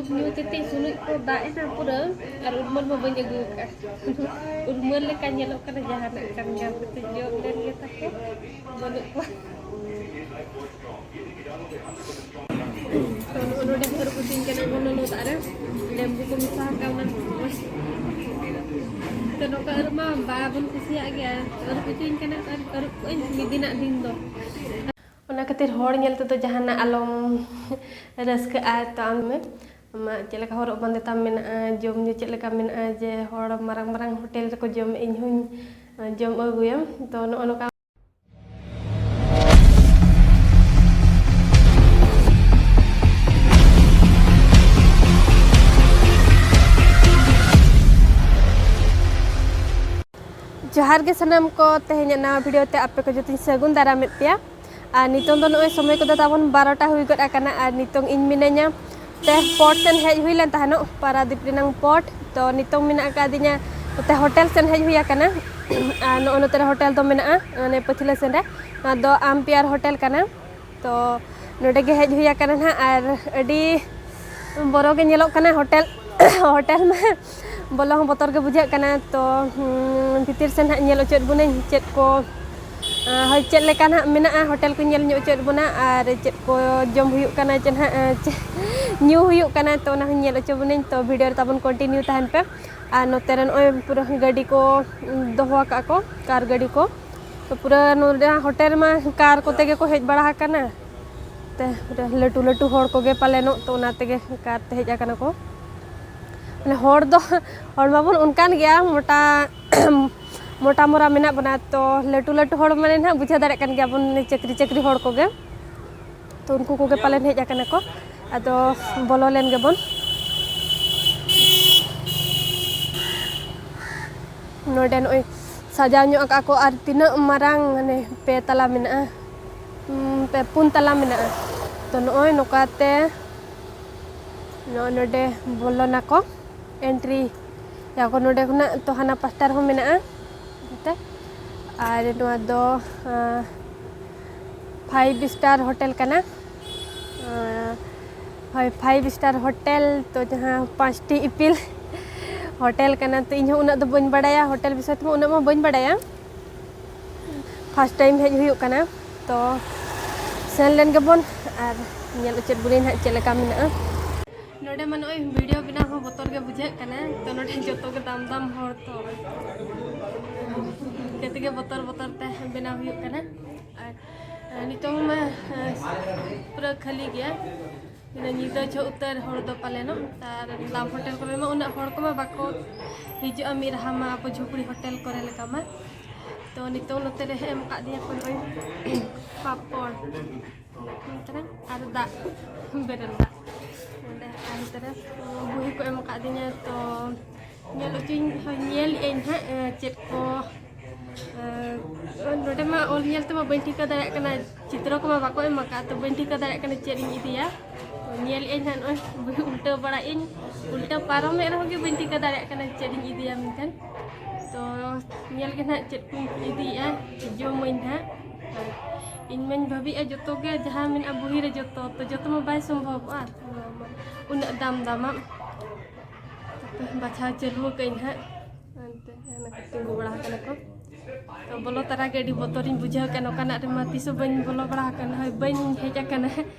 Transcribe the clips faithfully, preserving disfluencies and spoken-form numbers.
ᱧᱩ ᱛᱮᱛᱮ ᱥᱩᱱᱩᱡ ᱠᱚ ᱫᱟᱜ ᱮᱱᱟ ᱯᱩᱨᱟᱹ, ᱟᱨ ᱩᱨᱢᱟᱹᱞ ᱢᱟ ᱵᱟᱹᱧ ᱟᱹᱜᱩ ᱟᱠᱟᱫ᱾ ᱩᱨᱢᱟᱹᱞ ᱞᱮᱠᱟ ᱧᱮᱞᱚᱜ ᱠᱟᱱᱟ ᱡᱟᱦᱟᱱᱟᱜ ᱠᱟᱱ ᱜᱮᱭᱟ, ᱛᱮ ᱡᱚᱜ ᱞᱮᱱ ᱜᱮ ᱛᱟᱠᱚ, ᱵᱟᱹᱱᱩᱜ ᱠᱚᱣᱟ᱾ ᱛᱚ, ᱱᱚᱜᱼᱚ ᱱᱚᱰᱮ ᱦᱟᱹᱨᱩᱵ ᱦᱚᱪᱚᱧ ᱠᱟᱱᱟ ᱠᱚ ᱞᱚᱞᱚ ᱫᱟᱜ ᱨᱮ, ᱞᱮᱵᱩ ᱠᱚ ᱢᱮᱥᱟ ᱟᱠᱟᱣᱱᱟ᱾ ᱛᱚ, ᱱᱚᱝᱠᱟ ᱟᱹᱨᱩᱵ ᱢᱟ ᱵᱟᱵᱚᱱ ᱠᱩᱥᱤᱭᱟᱜ ᱜᱮᱭᱟ, ᱟᱹᱨᱩᱵ ᱦᱚᱪᱚᱧ ᱠᱟᱱᱟ ᱠᱚ, ᱟᱹᱨᱩᱵ ᱠᱚᱜᱼᱟᱹᱧ ᱢᱤᱫ ᱫᱤᱱᱟᱜ ᱫᱤᱱ ᱫᱚ᱾ ᱚᱱᱟ ᱠᱷᱟᱹᱛᱤᱨ ᱦᱚᱲ ᱧᱮᱞ ᱛᱮᱫᱚ ᱡᱟᱦᱟᱱᱟᱜ ᱟᱞᱚᱢ ᱨᱟᱹᱥᱠᱟᱹᱜᱼᱟ᱾ ᱛᱚ, ᱟᱢ ᱢᱮ, ᱟᱢᱟᱜ ᱪᱮᱫ ᱞᱮᱠᱟ ᱦᱚᱨᱚᱜ ᱵᱟᱸᱫᱮ ᱛᱟᱢ ᱢᱮᱱᱟᱜᱼᱟ, ᱡᱚᱢ ᱧᱩ ᱪᱮᱫ ᱞᱮᱠᱟ ᱢᱮᱱᱟᱜᱼᱟ, ᱡᱮ ᱦᱚᱲ ᱢᱟᱨᱟᱝ ᱢᱟᱨᱟᱝ ᱦᱳᱴᱮᱞ ᱨᱮᱠᱚ ᱡᱚᱢᱮᱫ, ᱤᱧ ᱦᱚᱸᱧ ᱡᱚᱢ ᱟᱹᱜᱩᱭᱟ᱾ ᱛᱚ, ᱱᱚᱜᱼᱚ ᱱᱚᱝᱠᱟ᱾ ᱡᱚᱦᱟᱨ ᱜᱮ ᱥᱟᱱᱟᱢ ᱠᱚ, ᱛᱮᱦᱮᱧᱟᱜ ᱱᱟᱣᱟ video ᱛᱮ ᱟᱯᱮ ᱠᱚ ᱡᱚᱛᱚᱧ ᱥᱟᱹᱜᱩᱱ ᱫᱟᱨᱟᱢᱮᱫ ᱯᱮᱭᱟ᱾ ᱟᱨ ᱱᱤᱛᱚᱝ ᱫᱚ ᱱᱚᱜᱼᱚᱭ ᱥᱚᱢᱚᱭ ᱠᱚᱫᱚ ᱛᱟᱵᱚᱱ ᱵᱟᱨᱚᱴᱟ ᱦᱩᱭ ᱜᱚᱫ ᱟᱠᱟᱱᱟ, ᱟᱨ ᱱᱤᱛᱚᱝ ᱤᱧ ᱢᱤᱱᱟᱹᱧᱟ ᱛᱮ ᱯᱚᱨᱴ ᱥᱮᱱ ᱦᱮᱡ ᱦᱩᱭ ᱞᱮᱱ ᱛᱟᱦᱮᱱᱚᱜ, ᱯᱟᱨᱟᱫᱤᱯ ᱨᱮᱱᱟᱝ ᱯᱚᱨᱴ᱾ ᱛᱚ, ᱱᱤᱛᱚᱝ ᱢᱮᱱᱟᱜ ᱟᱠᱟᱫᱤᱧᱟ ᱱᱚᱛᱮ ᱦᱳᱴᱮᱞ ᱥᱮᱱ ᱦᱮᱡ ᱦᱩᱭ ᱟᱠᱟᱱᱟ᱾ ᱟᱨ ᱱᱚᱜᱼᱚ ᱱᱚᱛᱮ ᱨᱮ ᱦᱳᱴᱮᱞ ᱫᱚ ᱢᱮᱱᱟᱜᱼᱟ, ᱚᱱᱮ ᱯᱟᱹᱪᱷᱞᱟᱹ ᱥᱮᱱ ᱨᱮ, ᱱᱚᱣᱟ ᱫᱚ ᱟᱢᱯᱮᱭᱟᱨ ᱦᱳᱴᱮᱞ ᱠᱟᱱᱟ᱾ ᱛᱚ, ᱱᱚᱰᱮ ᱜᱮ ᱦᱮᱡ ᱦᱩᱭ ᱟᱠᱟᱱᱟ ᱱᱟᱦᱟᱜ, ᱟᱨ ᱟᱹᱰᱤ ᱵᱚᱨᱚ ᱜᱮ ᱧᱮᱞᱚᱜ ᱠᱟᱱᱟ ᱦᱳᱴᱮᱞ᱾ ᱦᱳᱴᱮᱞ ᱢᱟ ᱵᱚᱞᱚ ᱦᱚᱸ ᱵᱚᱛᱚᱨ ᱜᱮ ᱵᱩᱡᱷᱟᱹᱜ ᱠᱟᱱᱟ᱾ ᱛᱚ, ᱦᱩᱸ, ᱵᱷᱤᱛᱤᱨ ᱥᱮᱱ ᱦᱟᱸᱜ ᱧᱮᱞ ᱦᱚᱪᱚᱭᱮᱫ ᱵᱚᱱᱟᱹᱧ ᱪᱮᱫ ᱠᱚ, ᱟᱸ, ᱦᱳᱭ, ᱪᱮᱫ ᱞᱮᱠᱟ ᱱᱟᱦᱟᱜ ᱢᱮᱱᱟᱜᱼᱟ, ᱦᱳᱴᱮᱞ ᱠᱚ ᱧᱮᱞ ᱧᱚᱜ ᱦᱚᱪᱚᱭᱮᱫ ᱵᱚᱱᱟ, ᱟᱨ ᱪᱮᱫ ᱠᱚ ᱡᱚᱢ ᱦᱩᱭᱩᱜ ᱠᱟᱱᱟ, ᱪᱮ ᱱᱟᱦᱟᱜ, ᱟᱸ, ᱪᱮ ᱧᱩ ᱦᱩᱭᱩᱜ ᱠᱟᱱᱟ, ᱛᱚ ᱚᱱᱟ ᱦᱚᱸᱧ ᱧᱮᱞ ᱦᱚᱪᱚ ᱵᱚᱱᱟᱹᱧ᱾ ᱛᱚ, video ᱨᱮ ᱛᱟᱵᱚᱱ continue ᱛᱟᱦᱮᱱ ᱯᱮ᱾ ᱟᱨ ᱱᱚᱛᱮ ᱨᱮ ᱱᱚᱜᱼᱚᱭ ᱯᱩᱨᱟᱹ ᱜᱟᱹᱰᱤ ᱠᱚ ᱫᱚᱦᱚ ᱟᱠᱟᱫ ᱠᱚ, ᱠᱟᱨ ᱜᱟᱹᱰᱤ ᱠᱚ᱾ ᱛᱚ, ᱯᱩᱨᱟᱹ ᱱᱚᱰᱮ ᱦᱳᱴᱮᱞ ᱨᱮᱢᱟ ᱠᱟᱨ ᱠᱚᱛᱮ ᱜᱮᱠᱚ ᱦᱮᱡ ᱵᱟᱲᱟ ᱟᱠᱟᱱᱟ᱾ ᱛᱮ, ᱯᱩᱨᱟᱹ ᱞᱟᱹᱴᱩ ᱞᱟᱹᱴᱩ ᱦᱚᱲ ᱠᱚᱜᱮ ᱯᱟᱞᱮᱱᱚᱜ, ᱛᱚ ᱚᱱᱟ ᱛᱮᱜᱮ ᱠᱟᱨ ᱛᱮ ᱦᱮᱡ ᱟᱠᱟᱱᱟ ᱠᱚ᱾ ᱢᱟᱱᱮ, ᱦᱚᱲ ᱫᱚ, ᱦᱚᱲ ᱢᱟᱵᱚᱱ ᱚᱱᱠᱟᱱ ᱜᱮᱭᱟ, ᱢᱚᱴᱟ, ᱢᱚᱴᱟ ᱢᱚᱨᱟ ᱢᱮᱱᱟᱜ ᱵᱚᱱᱟ᱾ ᱛᱚ, ᱞᱟᱹᱴᱩ ᱞᱟᱹᱴᱩ ᱦᱚᱲ ᱢᱟᱱᱮ ᱱᱟᱦᱟᱜ ᱵᱩᱡᱷᱟᱹᱣ ᱫᱟᱲᱮᱭᱟᱜ ᱠᱟᱱ ᱜᱮᱭᱟᱵᱚᱱ, ᱪᱟᱹᱠᱨᱤ ᱪᱟᱹᱠᱨᱤ ᱦᱚᱲ ᱠᱚᱜᱮ᱾ ᱛᱚ, ᱩᱱᱠᱩ ᱠᱚᱜᱮ ᱯᱟᱞᱮᱱ ᱦᱮᱡ ᱟᱠᱟᱱᱟ ᱠᱚ᱾ ᱟᱫᱚ ᱵᱚᱞᱚ ᱞᱮᱱ ᱜᱮᱵᱚᱱ᱾ ᱱᱚᱰᱮ ᱱᱚᱜᱼᱚᱭ ᱥᱟᱡᱟᱣ ᱧᱚᱜ ᱟᱠᱟᱫ ᱠᱚ, ᱟᱨ ᱛᱤᱱᱟᱹᱜ ᱢᱟᱨᱟᱝ, ᱢᱟᱱᱮ, ᱯᱮ ᱛᱟᱞᱟ ᱢᱮᱱᱟᱜᱼᱟ᱾ ᱦᱩᱸ, ᱯᱮ ᱯᱩᱱ ᱛᱟᱞᱟ ᱢᱮᱱᱟᱜᱼᱟ᱾ ᱛᱚ, ᱱᱚᱜᱼᱚᱭ ᱱᱚᱝᱠᱟᱛᱮ ᱱᱚᱜᱼᱚᱭ ᱱᱚᱰᱮ ᱵᱚᱞᱚᱱᱟᱠᱚ, entry ᱭᱟᱠᱚ ᱱᱚᱰᱮ ᱠᱷᱚᱱᱟᱜ᱾ ᱛᱚ, ᱦᱟᱱᱟ ᱯᱟᱥᱴᱟ ᱨᱮᱦᱚᱸ ᱢᱮᱱᱟᱜᱼᱟ ᱱᱚᱛᱮ᱾ ᱟᱨ ᱱᱚᱣᱟ ᱫᱚ, ᱟᱸ, five star ᱦᱳᱴᱮᱞ ᱠᱟᱱᱟ᱾ ᱟᱸ, ᱦᱳᱭ, five star hotel, ᱛᱚ ᱡᱟᱦᱟᱸ ᱯᱟᱸᱪᱴᱤ ᱤᱯᱤᱞ ᱦᱳᱴᱮᱞ ᱠᱟᱱᱟ᱾ ᱛᱚ ᱤᱧᱦᱚᱸ ᱩᱱᱟᱹᱜ ᱫᱚ ᱵᱟᱹᱧ ᱵᱟᱲᱟᱭᱟ, ᱦᱳᱴᱮᱞ ᱵᱤᱥᱚᱭ ᱛᱮᱢᱟ ᱩᱱᱟᱹᱜ ᱢᱟ ᱵᱟᱹᱧ ᱵᱟᱲᱟᱭᱟ, first time ᱦᱮᱡ ᱦᱩᱭᱩᱜ ᱠᱟᱱᱟ᱾ ᱛᱚ ᱥᱮᱱ ᱞᱮᱱ ᱜᱮᱵᱚᱱ ᱟᱨ ᱧᱮᱞ ᱩᱪᱟᱹᱫ ᱵᱚᱞᱮ ᱱᱟᱦᱟᱜ ᱪᱮᱫ ᱞᱮᱠᱟ ᱢᱮᱱᱟᱜᱼᱟ᱾ ᱱᱚᱰᱮ ᱢᱟ ᱱᱚᱜᱼᱚᱭ video ᱵᱮᱱᱟᱣ ᱦᱚᱸ ᱵᱚᱛᱚᱨ ᱜᱮ ᱵᱩᱡᱷᱟᱹᱜ ᱠᱟᱱᱟ᱾ ᱛᱚ ᱱᱚᱰᱮ ᱡᱚᱛᱚ ᱜᱮ ᱫᱟᱢ ᱫᱟᱢ ᱦᱚᱲ ᱛᱚ, ᱤᱱᱠᱟᱹ ᱛᱮᱜᱮ ᱵᱚᱛᱚᱨ ᱵᱚᱛᱚᱨ ᱛᱮ ᱵᱮᱱᱟᱣ ᱦᱩᱭᱩᱜ ᱠᱟᱱᱟ᱾ ᱟᱨ ᱱᱤᱛᱚᱝ ᱢᱟ ᱯᱩᱨᱟᱹ ᱠᱷᱟᱹᱞᱤ ᱜᱮᱭᱟ᱾ ᱢᱟᱱᱮ ᱧᱤᱫᱟᱹ ᱡᱚᱦᱚᱜ ᱩᱛᱟᱹᱨ ᱦᱚᱲ ᱫᱚ ᱯᱟᱞᱮᱱᱚᱜ, ᱟᱨ ᱫᱟᱢ ᱦᱳᱴᱮᱞ ᱠᱚᱨᱮ ᱢᱟ ᱩᱱᱟᱹᱜ ᱦᱚᱲ ᱠᱚᱢᱟ ᱵᱟᱠᱚ ᱦᱤᱡᱩᱜᱼᱟ ᱢᱤᱫ ᱨᱟᱦᱟ ᱢᱟ, ᱟᱵᱚ ᱡᱷᱩᱯᱲᱤ ᱦᱳᱴᱮᱞ ᱠᱚᱨᱮ ᱞᱮᱠᱟ ᱢᱟ᱾ ᱛᱚ ᱱᱤᱛᱚᱝ ᱱᱚᱛᱮ ᱨᱮ ᱮᱢ ᱟᱠᱟᱫ ᱫᱤᱧᱟ ᱠᱚ ᱱᱚᱜᱼᱚᱭ ᱯᱟᱯᱚᱲ, ᱱᱚᱛᱮ ᱨᱮ ᱟᱨ ᱫᱟᱜ, ᱵᱮᱨᱮᱞ ᱫᱟᱜ᱾ ᱱᱚᱰᱮ ᱟᱨ ᱱᱚᱛᱮ ᱨᱮ ᱵᱩᱦᱤ ᱠᱚ ᱮᱢ ᱟᱠᱟᱫ ᱫᱤᱧᱟ᱾ ᱛᱚ ᱧᱮᱞ ᱦᱚᱪᱚᱧ, ᱧᱮᱞ ᱟᱹᱧ ᱦᱟᱸᱜ, ᱮ, ᱪᱮᱫ ᱠᱚ, ᱮ, ᱱᱚᱰᱮ ᱢᱟ ᱚᱞ ᱧᱮᱞ ᱛᱮᱢᱟ ᱵᱟᱹᱧ ᱴᱷᱤᱠᱟᱹ ᱫᱟᱲᱮᱭᱟᱜ ᱠᱟᱱᱟ, ᱪᱤᱛᱨᱚ ᱠᱚᱢᱟ ᱵᱟᱠᱚ ᱮᱢ ᱟᱠᱟᱫ, ᱛᱚ ᱵᱟᱹᱧ ᱴᱷᱤᱠᱟᱹ ᱫᱟᱲᱮᱭᱟᱜ ᱠᱟᱱᱟ ᱪᱮᱫ ᱤᱧ ᱤᱫᱤᱭᱟ᱾ ᱛᱚ ᱧᱮᱞ ᱟᱹᱧ ᱦᱟᱸᱜ, ᱱᱚᱜᱼᱚᱭ ᱩᱞᱴᱟᱹᱣ ᱵᱟᱲᱟᱭ ᱟᱹᱧ, ᱩᱞᱴᱟᱹᱣ ᱯᱟᱨᱚᱢᱮᱫ ᱨᱮᱦᱚᱸ ᱜᱮ ᱵᱟᱹᱧ ᱴᱷᱤᱠᱟᱹ ᱫᱟᱲᱮᱭᱟᱜ ᱠᱟᱱᱟ ᱪᱮᱫ ᱤᱧ ᱤᱫᱤᱭᱟ ᱢᱮᱱᱛᱮ᱾ ᱛᱚ ᱧᱮᱞ ᱜᱮ ᱱᱟᱦᱟᱜ ᱪᱮᱫ ᱠᱚᱧ ᱤᱫᱤᱭᱮᱫᱼᱟ, ᱡᱚᱢᱟᱹᱧ ᱱᱟᱦᱟᱜ᱾ ᱤᱧ ᱢᱟᱧ ᱵᱷᱟᱹᱵᱤᱭᱮᱫᱼᱟ ᱡᱚᱛᱚ ᱜᱮ ᱡᱟᱦᱟᱸ ᱢᱮᱱᱟᱜᱼᱟ ᱵᱩᱦᱤ ᱨᱮ ᱡᱚᱛᱚ, ᱛᱚ ᱡᱚᱛᱚ ᱢᱟ ᱵᱟᱭ ᱥᱚᱢᱵᱷᱚᱵᱚᱜᱼᱟ, ᱩᱱᱟᱹᱜ ᱫᱟᱢ ᱫᱟᱢᱟᱜ᱾ ᱛᱟᱯᱮ ᱵᱟᱪᱷᱟᱣ ᱪᱟᱹᱞᱩ ᱟᱠᱟᱫᱟᱹᱧ ᱦᱟᱸᱜ᱾ ᱮᱱᱛᱮ ᱚᱱᱟ ᱠᱚ ᱛᱤᱸᱜᱩ ᱵᱟᱲᱟ ᱟᱠᱟᱱᱟ ᱠᱚ᱾ ᱛᱚ ᱵᱚᱞᱚ ᱛᱟᱨᱟ ᱜᱮ ᱟᱹᱰᱤ ᱵᱚᱛᱚᱨᱤᱧ ᱵᱩᱡᱷᱟᱹᱣ ᱠᱮᱫᱼᱟ, ᱱᱚᱝᱠᱟᱱᱟᱜ ᱨᱮᱢᱟ ᱛᱤᱥ ᱦᱚᱸ ᱵᱟᱹᱧ ᱵᱚᱞᱚ ᱵᱟᱲᱟ ᱟᱠᱟᱱᱟ, ᱦᱳᱭ, ᱵᱟᱹᱧ ᱦᱮᱡ ᱟᱠᱟᱱᱟ᱾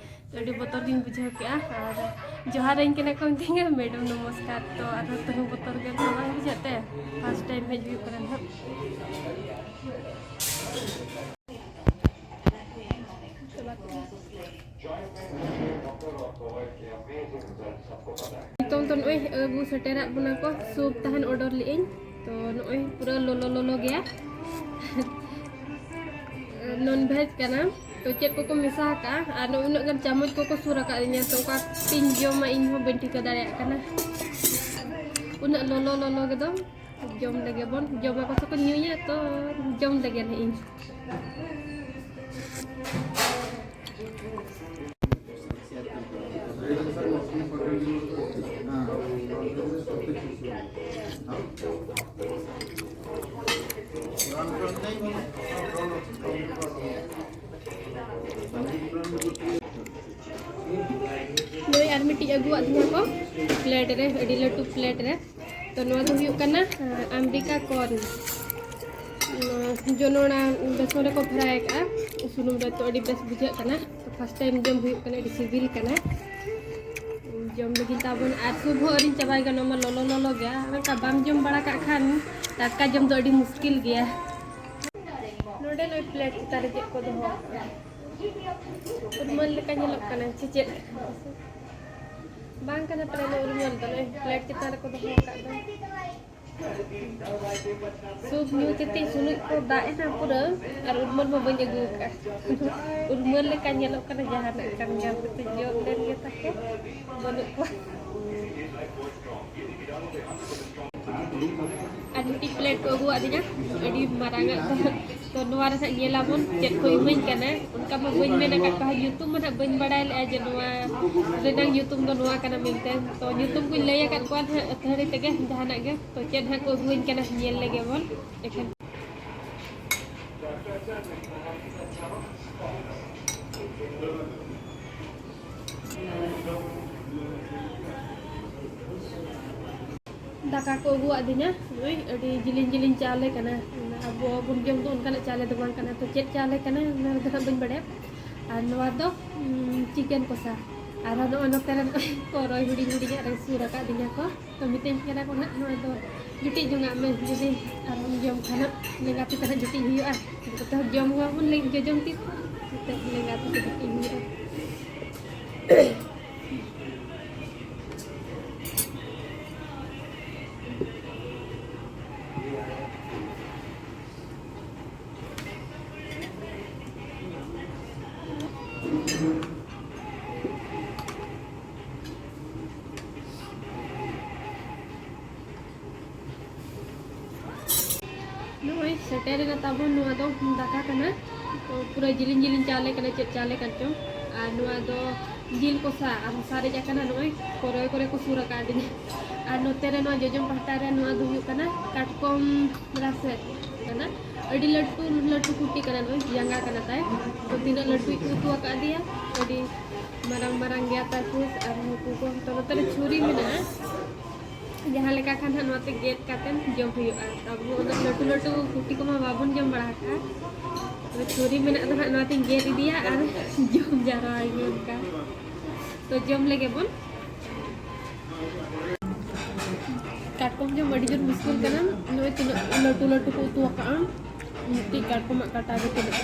ᱛᱚ ᱟᱹᱰᱤ ᱵᱚᱛᱚᱨ ᱜᱤᱧ ᱵᱩᱡᱷᱟᱹᱣ ᱠᱮᱫᱼᱟ᱾ ᱟᱨ ᱡᱚᱦᱟᱨᱟᱹᱧ ᱠᱟᱱᱟ ᱠᱚ ᱢᱤᱛᱟᱹᱧᱟ, "ᱢᱮᱰᱟᱢ ᱱᱚᱢᱚᱥᱠᱟᱨ", ᱛᱚ ᱟᱨᱦᱚᱸ ᱛᱟᱹᱦᱩ ᱵᱚᱛᱚᱨ ᱜᱮ ᱵᱟᱝ ᱵᱩᱡᱷᱟᱹᱜ ᱛᱮ, first time ᱦᱮᱡ ᱦᱩᱭᱩᱜ ᱠᱟᱱᱟ ᱱᱟᱦᱟᱜ᱾ ᱱᱤᱛᱚᱝ ᱫᱚ ᱱᱚᱜᱼᱚᱭ ᱟᱹᱜᱩ ᱥᱮᱴᱮᱨᱟᱫ ᱵᱚᱱᱟ ᱠᱚ, soup ᱛᱟᱦᱮᱱ order ᱞᱮᱫᱟᱹᱧ᱾ ᱛᱚ ᱱᱚᱜᱼᱚᱭ ᱯᱩᱨᱟᱹ ᱞᱚᱞᱚ ᱞᱚᱞᱚ ᱜᱮᱭᱟ᱾ Non veg ᱠᱟᱱᱟ᱾ ᱛᱚ ᱪᱮᱫ ᱠᱚᱠᱚ ᱢᱮᱥᱟ ᱟᱠᱟᱫᱼᱟ, ᱟᱨ ᱱᱚᱜᱼᱚᱭ ᱩᱱᱟᱹᱜ ᱜᱟᱱ ᱪᱟᱢᱚᱪ ᱠᱚᱠᱚ ᱥᱩᱨ ᱟᱠᱟᱫ ᱞᱤᱧᱟ, ᱛᱚ ᱚᱠᱟ ᱛᱤᱧ ᱡᱚᱢᱟ ᱤᱧ ᱦᱚᱸ ᱵᱟᱹᱧ ᱴᱷᱤᱠᱟᱹ ᱫᱟᱲᱮᱭᱟᱜ ᱠᱟᱱᱟ᱾ ᱩᱱᱟᱹᱜ ᱞᱚᱞᱚ ᱞᱚᱞᱚ ᱜᱮᱫᱚ᱾ ᱡᱚᱢ ᱞᱮᱜᱮ ᱵᱚᱱ, ᱡᱚᱢ ᱟᱠᱚ ᱥᱮ ᱠᱚ ᱧᱩᱭᱟ, ᱛᱚ ᱡᱚᱢ ᱞᱮᱜᱮ ᱱᱟᱦᱟᱜ ᱤᱧ᱾ ᱱᱩᱭ ᱯᱞᱮᱴ ᱨᱮ, ᱟᱹᱰᱤ ᱞᱟᱹᱴᱩ ᱯᱞᱮᱴ ᱨᱮ᱾ ᱛᱚ ᱱᱚᱣᱟ ᱫᱚ ᱦᱩᱭᱩᱜ ᱠᱟᱱᱟ ᱟᱢᱵᱤᱠᱟ ᱠᱚᱨᱱ, ᱡᱚᱱᱚᱲᱟ ᱵᱮᱥᱚᱱ ᱨᱮᱠᱚ ᱯᱷᱨᱟᱭ ᱟᱠᱟᱫᱼᱟ ᱥᱩᱱᱩᱢ ᱨᱮ᱾ ᱛᱚ ᱟᱹᱰᱤ ᱵᱮᱥ ᱵᱩᱡᱷᱟᱹᱜ ᱠᱟᱱᱟ᱾ ᱛᱚ ᱯᱷᱟᱥᱴ ᱴᱟᱭᱤᱢ ᱡᱚᱢ ᱦᱩᱭᱩᱜ ᱠᱟᱱᱟ, ᱟᱹᱰᱤ ᱥᱤᱵᱤᱞ ᱠᱟᱱᱟ᱾ ᱡᱚᱢ ᱞᱟᱹᱜᱤᱫ ᱛᱟᱵᱚᱱ ᱟᱨ ᱥᱩᱯ ᱦᱚᱸ ᱟᱹᱣᱨᱤᱧ ᱪᱟᱵᱟᱭ ᱜᱮ, ᱱᱚᱣᱟ ᱢᱟ ᱞᱚᱞᱚ ᱞᱚᱞᱚ ᱜᱮᱭᱟ᱾ ᱚᱱᱠᱟ ᱵᱟᱢ ᱡᱚᱢ ᱵᱟᱲᱟ ᱠᱟᱜ ᱠᱷᱟᱱ ᱴᱟᱴᱠᱟ ᱡᱚᱢ ᱫᱚ ᱟᱹᱰᱤ ᱢᱩᱥᱠᱤᱞ ᱜᱮᱭᱟ᱾ ᱱᱚᱰᱮ ᱱᱚᱜᱼᱚᱭ ᱯᱞᱮᱴ ᱪᱮᱛᱟᱱ ᱨᱮ ᱪᱮᱫ ᱠᱚ ᱫᱚᱦᱚ ᱟᱠᱟᱫᱼᱟ? ᱩᱨᱢᱟᱹᱞ ᱞᱮᱠᱟ ᱧᱮᱞᱚᱜ ᱠᱟᱱᱟ ᱥᱮ ᱪᱮᱫ? ᱵᱟᱝ ᱠᱟᱱᱟ ᱯᱟᱞᱮ ᱱᱚᱣᱟ ᱩᱨᱢᱟᱹᱞ ᱫᱚ, ᱱᱚᱜᱼᱚᱭ ᱯᱞᱮᱴ ᱪᱮᱛᱟᱱ ᱨᱮᱠᱚ ᱫᱚᱦᱚ ᱟᱠᱟᱫ ᱫᱚ᱾ ᱥᱩᱯ ᱧᱩ ᱠᱟᱛᱮ ᱥᱩᱱᱩᱡ ᱠᱚ ᱫᱟᱜ ᱮᱱᱟ ᱯᱩᱨᱟᱹ, ᱟᱨ ᱩᱨᱢᱟᱹᱞ ᱢᱟ ᱵᱟᱹᱧ ᱟᱹᱜᱩ ᱟᱠᱟᱫᱼᱟ᱾ ᱩᱨᱢᱟᱹᱞ ᱞᱮᱠᱟ ᱧᱮᱞᱚᱜ ᱠᱟᱱᱟ ᱡᱟᱦᱟᱱᱟᱜ ᱠᱟᱱ ᱜᱮᱭᱟ, ᱡᱚᱢ ᱞᱮᱱ ᱜᱮ ᱛᱟᱠᱚ, ᱵᱟᱹᱱᱩᱜ ᱠᱚᱣᱟ᱾ ᱟᱨ ᱢᱤᱫᱴᱤᱡ ᱯᱞᱮᱴ ᱠᱚ ᱟᱹᱜᱩᱣᱟᱫᱤᱧᱟ, ᱟᱹᱰᱤ ᱢᱟᱨᱟᱝ ᱟᱜ ᱫᱚ᱾ ᱛᱚ ᱱᱚᱣᱟ ᱨᱮ ᱱᱟᱜ ᱧᱮᱞᱟᱵᱚᱱ ᱪᱮᱫ ᱠᱚ ᱤᱢᱟᱹᱧ ᱠᱟᱱᱟ᱾ ᱚᱱᱠᱟ ᱢᱟ ᱵᱟᱹᱧ ᱢᱮᱱ ᱟᱠᱟᱫ ᱠᱚᱣᱟ, ᱧᱩᱛᱩᱢ ᱢᱟ ᱱᱟᱜ ᱵᱟᱹᱧ ᱵᱟᱲᱟᱭ ᱞᱮᱫᱼᱟ ᱡᱮ ᱱᱚᱣᱟ ᱨᱮᱱᱟᱜ ᱧᱩᱛᱩᱢ ᱫᱚ ᱱᱚᱣᱟ ᱠᱟᱱᱟ ᱢᱮᱱᱛᱮ᱾ ᱛᱚ ᱧᱩᱛᱩᱢ ᱠᱚᱧ ᱞᱟᱹᱭ ᱟᱠᱟᱫ ᱠᱚᱣᱟ ᱱᱟᱜ ᱟᱹᱛᱷᱟᱹᱲᱤ ᱛᱮᱜᱮ, ᱡᱟᱦᱟᱱᱟᱜ ᱜᱮ᱾ ᱛᱚ ᱪᱮᱫ ᱦᱟᱸᱜ ᱠᱚ ᱟᱹᱜᱩᱣᱟᱹᱧ ᱠᱟᱱᱟ ᱧᱮᱞ ᱞᱮᱜᱮ ᱵᱚᱱ᱾ ᱮᱠᱷᱟᱱ ᱫᱟᱠᱟ ᱠᱚ ᱟᱹᱜᱩᱣᱟᱫᱤᱧᱟ, ᱱᱚᱜᱼᱚᱭ ᱟᱹᱰᱤ ᱡᱤᱞᱤᱧ ᱡᱤᱞᱤᱧ ᱪᱟᱣᱞᱮ ᱠᱟᱱᱟ᱾ ᱟᱵᱚ ᱵᱚᱱ ᱡᱚᱢ ᱫᱚ ᱚᱱᱠᱟᱱᱟᱜ ᱪᱟᱣᱞᱮ ᱫᱚ ᱵᱟᱝ ᱠᱟᱱᱟ᱾ ᱛᱚ ᱪᱮᱫ ᱪᱟᱣᱞᱮ ᱠᱟᱱᱟ ᱚᱱᱟ ᱫᱚ ᱦᱟᱸᱜ ᱵᱟᱹᱧ ᱵᱟᱲᱟᱭᱟ᱾ ᱟᱨ ᱱᱚᱣᱟ ᱫᱚ ᱩᱸ, ᱪᱤᱠᱮᱱ ᱠᱚᱥᱟ᱾ ᱟᱨᱦᱚᱸ ᱱᱚᱜᱼᱚᱭ ᱱᱚᱛᱮ ᱨᱮ ᱱᱚᱜᱼᱚᱭ ᱠᱚᱨᱚᱭ ᱦᱩᱰᱤᱧ ᱦᱩᱰᱤᱧᱟᱜ ᱨᱮ ᱥᱩᱨ ᱟᱠᱟᱫᱤᱧᱟ ᱠᱚ᱾ ᱛᱚ ᱢᱤᱛᱟᱹᱧ ᱠᱟᱱᱟ ᱠᱚ ᱱᱟᱦᱟᱜ, ᱱᱚᱣᱟ ᱫᱚ ᱡᱩᱴᱤᱡ ᱡᱚᱝᱟᱜ ᱢᱮ, ᱡᱩᱫᱤ ᱟᱨᱦᱚᱸᱢ ᱡᱚᱢ ᱠᱷᱟᱱ ᱦᱟᱸᱜ ᱞᱮᱸᱜᱟ ᱛᱤ ᱛᱮ ᱱᱟᱦᱟᱜ ᱡᱩᱴᱤᱡ ᱦᱩᱭᱩᱜᱼᱟ᱾ ᱡᱚᱛᱚ ᱦᱚᱲ ᱡᱚᱢ ᱦᱚᱸ ᱵᱟᱵᱚᱱ ᱞᱮ-, ᱡᱚᱡᱚᱢ ᱛᱤ ᱛᱮ, ᱱᱚᱛᱮ ᱞᱮᱸᱜᱟ ᱛᱤ ᱛᱮ ᱡᱩᱴᱤᱡ ᱦᱩᱭᱩᱜᱼᱟ᱾ ᱱᱚᱜᱼᱚᱭ ᱥᱮᱴᱮᱨᱮᱱᱟ ᱛᱟᱵᱚᱱ, ᱱᱚᱣᱟ ᱫᱚ ᱫᱟᱠᱟ ᱠᱟᱱᱟ᱾ ᱛᱚ ᱯᱩᱨᱟᱹ ᱡᱤᱞᱤᱧ ᱡᱤᱞᱤᱧ ᱪᱟᱣᱞᱮ ᱠᱟᱱᱟ, ᱪᱮᱫ ᱪᱟᱣᱞᱮ ᱠᱟᱱ ᱪᱚᱝ᱾ ᱟᱨ ᱱᱚᱣᱟ ᱫᱚ ᱡᱤᱞ ᱠᱚᱥᱟ ᱟᱨ ᱥᱟᱨᱮᱡ ᱟᱠᱟᱱᱟ, ᱱᱚᱜᱼᱚᱭ ᱠᱚᱨᱚᱭ ᱠᱚᱨᱮ ᱠᱚ ᱥᱩᱨ ᱟᱠᱟᱫᱤᱧᱟ᱾ ᱟᱨ ᱱᱚᱛᱮ ᱨᱮ ᱱᱚᱣᱟ ᱡᱚᱡᱚᱢ ᱯᱟᱦᱴᱟ ᱨᱮ ᱱᱚᱣᱟ ᱫᱚ ᱦᱩᱭᱩᱜ ᱠᱟᱱᱟ ᱠᱟᱴᱠᱚᱢ ᱨᱟᱥᱮ ᱠᱟᱱᱟ᱾ ᱟᱹᱰᱤ ᱞᱟᱹᱴᱩ ᱞᱟᱹᱴᱩ ᱠᱩᱴᱤ ᱠᱟᱱᱟ, ᱱᱚᱜᱼᱚᱭ ᱡᱟᱸᱜᱟ ᱠᱟᱱᱟ ᱛᱟᱭ᱾ ᱛᱚ ᱛᱤᱱᱟᱹᱜ ᱞᱟᱹᱴᱩᱭ ᱩᱛᱩ ᱟᱠᱟᱫᱮᱭᱟ, ᱟᱹᱰᱤ ᱢᱟᱨᱟᱝ ᱢᱟᱨᱟᱝ ᱜᱮᱭᱟ ᱛᱟᱨᱠᱩᱥ ᱟᱨ ᱱᱩᱠᱩ ᱠᱚ ᱦᱚᱸ᱾ ᱛᱚ ᱱᱚᱛᱮ ᱨᱮ ᱪᱷᱩᱨᱤ ᱢᱮᱱᱟᱜᱼᱟ, ᱡᱟᱦᱟᱸ ᱞᱮᱠᱟ ᱠᱷᱟᱱ ᱦᱟᱸᱜ ᱱᱚᱣᱟᱛᱮ ᱜᱮᱫ ᱠᱟᱛᱮᱢ ᱡᱚᱢ ᱦᱩᱭᱩᱜᱼᱟ᱾ ᱟᱵᱚ ᱩᱱᱟᱹᱜ ᱞᱟᱹᱴᱩ ᱞᱟᱹᱴᱩ ᱠᱩᱴᱤ ᱠᱚᱢᱟ ᱵᱟᱵᱚᱱ ᱡᱚᱢ ᱵᱟᱲᱟ ᱟᱠᱟᱫᱼᱟ᱾ ᱛᱚ ᱪᱷᱩᱨᱤ ᱢᱮᱱᱟᱜ ᱫᱚ ᱦᱟᱸᱜ ᱱᱚᱣᱟᱛᱮᱧ ᱜᱮᱫ ᱤᱫᱤᱭᱟ ᱟᱨ ᱡᱚᱢ ᱡᱟᱣᱨᱟᱭ ᱜᱮ ᱚᱱᱠᱟ᱾ ᱛᱚ ᱡᱚᱢ ᱞᱮᱜᱮ ᱵᱚᱱ᱾ ᱠᱟᱴᱠᱚᱢ ᱡᱚᱢ ᱟᱹᱰᱤ ᱡᱳᱨ ᱢᱩᱥᱠᱤᱞ ᱠᱟᱱᱟ᱾ ᱱᱚᱜᱼᱚᱭ ᱛᱤᱱᱟᱹᱜ ᱞᱟᱹᱴᱩ ᱞᱟᱹᱴᱩ ᱠᱚ ᱩᱛᱩ ᱟᱠᱟᱫᱼᱟ, ᱢᱤᱫᱴᱤᱡ ᱠᱟᱴᱠᱚᱢᱟᱜ ᱠᱟᱴᱟ ᱜᱮ ᱛᱤᱱᱟᱹᱜ,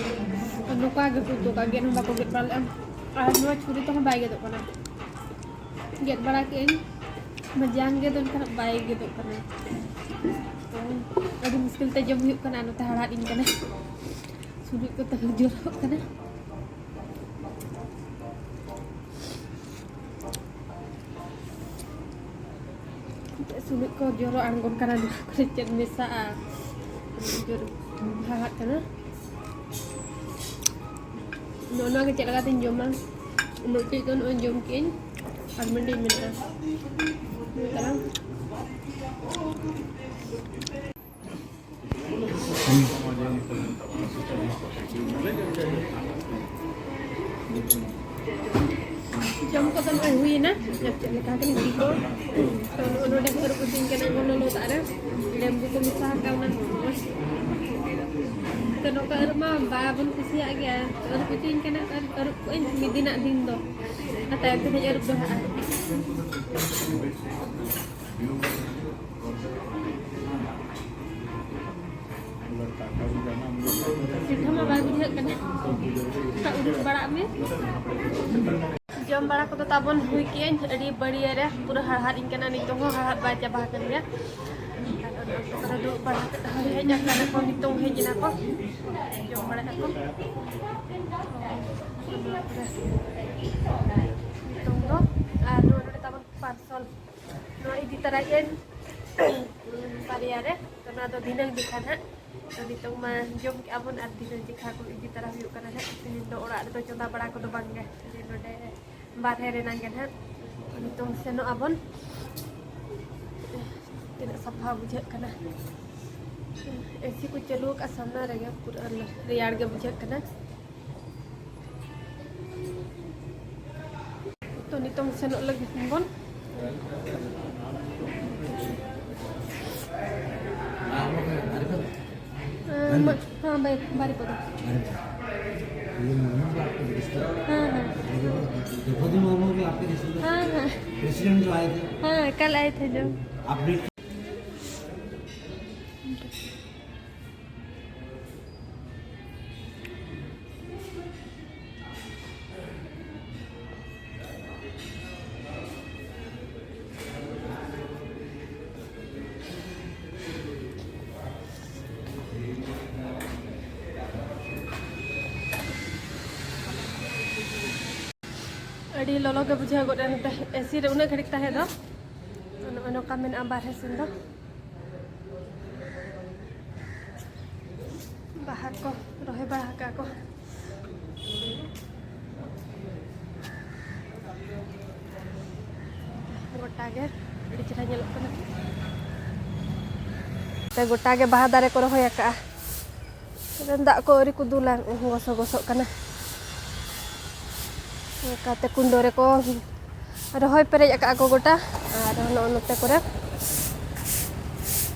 ᱟᱨ ᱱᱚᱝᱠᱟ ᱜᱮᱠᱚ ᱩᱛᱩ ᱟᱠᱟᱫᱼᱟ, ᱜᱮᱫ ᱦᱚᱸ ᱵᱟᱠᱚ ᱜᱮᱫ ᱵᱟᱲᱟ ᱞᱮᱫᱼᱟ᱾ ᱟᱨ ᱱᱚᱣᱟ ᱪᱷᱩᱨᱤ ᱛᱮᱦᱚᱸ ᱵᱟᱭ ᱜᱮᱫᱚᱜ ᱠᱟᱱᱟ᱾ ᱜᱮᱫ ᱵᱟᱲᱟ ᱠᱮᱫ ᱟᱹᱧ, ᱢᱟᱡᱟᱱ ᱜᱮ ᱫᱚ ᱮᱱᱠᱷᱟᱱ ᱵᱟᱭ ᱜᱮᱫᱚᱜ ᱠᱟᱱᱟ᱾ ᱛᱚ ᱟᱹᱰᱤ ᱢᱩᱥᱠᱤᱞ ᱛᱮ ᱡᱚᱢ ᱦᱩᱭᱩᱜ ᱠᱟᱱᱟ, ᱱᱚᱛᱮ ᱦᱟᱲᱦᱟᱫ ᱤᱧ ᱠᱟᱱᱟ᱾ ᱥᱩᱱᱩᱡ ᱠᱚ ᱛᱟᱹᱦᱩ ᱡᱚᱨᱚᱜ ᱠᱟᱱᱟ᱾ ᱥᱩᱱᱩᱡ ᱠᱚ ᱡᱚᱨᱚ ᱟᱬᱜᱚᱱ ᱠᱟᱱᱟ, ᱱᱚᱣᱟ ᱠᱚᱨᱮ ᱪᱮᱫ ᱢᱮᱥᱟᱜᱼᱟ? ᱡᱚᱨᱚ ᱵᱷᱟᱜᱟᱜ ᱠᱟᱱᱟ᱾ ᱱᱚᱜᱼᱚ ᱱᱚᱣᱟ ᱜᱮ ᱪᱮᱫ ᱞᱮᱠᱟᱛᱤᱧ ᱡᱚᱢᱟ? ᱢᱤᱫᱴᱤᱡ ᱫᱚ ᱱᱚᱜᱼᱚᱭ ᱡᱚᱢ ᱠᱮᱜᱼᱟᱹᱧ, ᱟᱨ ᱢᱤᱫᱴᱤᱡ ᱢᱮᱱᱟᱜᱼᱟ᱾ ᱱᱚᱝᱠᱟ᱾ ᱡᱚᱢ ᱠᱚᱫᱚ ᱱᱚᱜᱼᱚᱭ ᱦᱩᱭᱮᱱᱟ᱾ ᱟᱨ ᱪᱮᱫ ᱞᱮᱠᱟ ᱠᱟᱱᱟ ᱜᱤᱫᱤ ᱠᱚ? ᱛᱚ ᱱᱚᱜᱼᱚ ᱱᱚᱰᱮ ᱠᱚ ᱟᱹᱨᱩᱵ ᱦᱚᱪᱚᱧ ᱠᱟᱱᱟ ᱱᱚᱜᱼᱚ ᱱᱚᱣᱟ ᱫᱟᱜ ᱨᱮ᱾ ᱞᱮᱵᱩ ᱠᱚ ᱢᱮᱥᱟ ᱟᱠᱟᱣᱱᱟ᱾ ᱛᱚ ᱱᱚᱝᱠᱟ ᱟᱹᱨᱩᱵ ᱢᱟ ᱵᱟᱵᱚᱱ ᱠᱩᱥᱤᱭᱟᱜ ᱜᱮᱭᱟ᱾ ᱛᱚ ᱟᱹᱨᱩᱵ ᱦᱚᱪᱚᱧ ᱠᱟᱱᱟ ᱠᱚ, ᱟᱹᱨᱩᱵ ᱠᱚᱜᱼᱟᱹᱧ ᱢᱤᱫ ᱫᱤᱱᱟᱜ ᱫᱤᱱ ᱫᱚ᱾ ᱟᱨ ᱛᱟᱭᱚᱢ ᱛᱮᱫᱚᱧ ᱟᱹᱨᱩᱵ ᱫᱚᱦᱲᱟᱜᱼᱟ᱾ ᱯᱤᱴᱷᱟᱹ ᱢᱟ ᱵᱟᱭ ᱵᱩᱡᱷᱟᱹᱜ ᱠᱟᱱᱟ᱾ ᱩᱰᱩᱠ ᱵᱟᱲᱟᱜ ᱢᱮ᱾ ᱡᱚᱢ ᱵᱟᱲᱟ ᱠᱚᱫᱚ ᱛᱟᱵᱚᱱ ᱦᱩᱭ ᱠᱮᱜᱼᱟᱹᱧ, ᱟᱹᱰᱤ ᱵᱟᱹᱲᱤᱭᱟᱹ ᱨᱮ ᱯᱩᱨᱟᱹ ᱦᱟᱲᱦᱟᱫ ᱤᱧ ᱠᱟᱱᱟ, ᱱᱤᱛᱚᱜ ᱦᱚᱸ ᱦᱟᱲᱦᱟᱫ ᱵᱟᱭ ᱪᱟᱵᱟ ᱟᱠᱟᱱ ᱜᱮᱭᱟ᱾ ᱟᱨ ᱚᱱᱟ ᱚᱠᱛᱚ ᱠᱚᱨᱮ ᱫᱩᱲᱩᱵ ᱵᱟᱲᱟ ᱠᱟᱛᱮ ᱦᱚᱸ ᱦᱮᱡ ᱟᱠᱟᱱᱟ ᱠᱚ, ᱱᱤᱛᱚᱝ ᱦᱮᱡ ᱮᱱᱟ ᱠᱚ, ᱡᱚᱢ ᱵᱟᱲᱟᱭ ᱟᱠᱚ᱾ ᱱᱤᱛᱚᱝ ᱫᱚ ᱟᱨ ᱱᱚᱣᱟ ᱱᱚᱰᱮ ᱛᱟᱵᱚᱱ ᱯᱟᱨᱥᱚᱞ, ᱱᱚᱣᱟ ᱤᱫᱤ ᱛᱟᱨᱟᱭᱮᱫ ᱟᱹᱧ ᱵᱟᱨᱭᱟ ᱨᱮ, ᱛᱚ ᱱᱚᱣᱟ ᱫᱚ ᱫᱷᱤᱱᱟᱹᱝ ᱡᱚᱠᱷᱟ ᱱᱟᱦᱟᱜ᱾ ᱛᱚ ᱱᱤᱛᱚᱝ ᱢᱟ ᱡᱚᱢ ᱠᱮᱜᱼᱟ ᱵᱚᱱ ᱟᱨ ᱫᱷᱤᱱᱟᱹᱝ ᱡᱚᱠᱷᱟ ᱠᱚ ᱤᱫᱤ ᱛᱟᱨᱟ ᱦᱩᱭᱩᱜ ᱠᱟᱱᱟ ᱱᱟᱦᱟᱜ᱾ ᱛᱮᱦᱮᱧ ᱫᱚ ᱚᱲᱟᱜ ᱨᱮᱫᱚ ᱪᱚᱸᱫᱟ ᱵᱟᱲᱟ ᱠᱚᱫᱚ ᱵᱟᱝ ᱜᱮ, ᱡᱮ ᱱᱚᱰᱮ ᱵᱟᱨᱦᱮ ᱨᱮᱱᱟᱝ ᱜᱮ ᱱᱟᱦᱟᱜ᱾ ᱱᱤᱛᱚᱝ ᱥᱮᱱᱚᱜ ᱟᱵᱚᱱ᱾ ᱛᱤᱱᱟᱹᱜ ᱥᱟᱯᱷᱟ ᱵᱩᱡᱷᱟᱹᱜ ᱠᱟᱱᱟ᱾ ᱮᱥᱤ ᱠᱚ ᱪᱟᱹᱞᱩ ᱟᱠᱟᱫ ᱥᱟᱢᱱᱟ ᱨᱮᱜᱮ, ᱯᱩᱨᱟᱹ ᱨᱮᱭᱟᱲ ᱜᱮ ᱵᱩᱡᱷᱟᱹᱜ ᱠᱟᱱᱟ᱾ ᱱᱤᱛᱚᱝ ᱥᱮᱱᱚᱜ ᱞᱟᱹᱜᱤᱫ ᱵᱚᱱ᱾ ᱦᱮᱸ, ᱵᱟᱨᱤᱯᱟᱫᱟ? ᱵᱟᱨᱤᱯᱟᱫᱟ᱾ ᱦᱮᱸ, ᱦᱮᱸ᱾ ᱫᱨᱚᱯᱚᱫᱤ ᱢᱩᱨᱢᱩ ᱠᱤ ᱟᱯᱠᱮ ᱨᱤᱥᱛᱮᱫᱟᱨ? ᱦᱮᱸ, ᱦᱮᱸ᱾ ᱯᱨᱮᱥᱤᱰᱮᱱᱴ ᱡᱚ ᱟᱭᱮ ᱛᱷᱮ? ᱦᱮᱸ, ᱠᱟᱞ ᱟᱭᱮ ᱛᱷᱮ ᱡᱚ᱾ ᱟᱯ ᱵᱤᱴ ᱟᱹᱰᱤ ᱞᱚᱞᱚ ᱜᱮ ᱵᱩᱡᱷᱟᱹᱣ ᱜᱚᱫ ᱮᱱᱛᱮ, ᱮᱥᱤ ᱨᱮ ᱩᱱᱟᱹᱜ ᱜᱷᱟᱹᱲᱤᱡ ᱛᱟᱦᱮᱸ ᱫᱚ᱾ ᱱᱚᱜᱼᱚᱭ ᱱᱚᱝᱠᱟ ᱢᱮᱱᱟᱜᱼᱟ ᱵᱟᱨᱦᱮ ᱥᱮᱱ ᱫᱚ᱾ ᱵᱟᱦᱟ ᱠᱚ ᱨᱚᱦᱚᱭ ᱵᱟᱲᱟ ᱟᱠᱟᱫ ᱠᱚ᱾ ᱜᱚᱴᱟ ᱜᱮ ᱟᱹᱰᱤ ᱪᱮᱦᱨᱟ ᱧᱮᱞᱚᱜ ᱠᱟᱱᱟ᱾ ᱛᱮ ᱜᱚᱴᱟ ᱜᱮ ᱵᱟᱦᱟ ᱫᱟᱨᱮ ᱠᱚ ᱨᱚᱦᱚᱭ ᱟᱠᱟᱫᱼᱟ᱾ ᱫᱟᱜ ᱠᱚ ᱟᱹᱣᱨᱤ ᱠᱚ ᱫᱩᱞᱟ, ᱜᱚᱥᱚ ᱜᱚᱥᱚᱜ ᱠᱟᱱᱟ᱾ ᱚᱱᱠᱟᱛᱮ ᱠᱩᱸᱰᱟᱹ ᱨᱮᱠᱚ ᱨᱚᱦᱚᱭ ᱯᱮᱨᱮᱡ ᱟᱠᱟᱫᱼᱟ ᱠᱚ ᱜᱚᱴᱟ᱾ ᱟᱨ ᱱᱚᱜᱼᱚ ᱱᱚᱛᱮ ᱠᱚᱨᱮ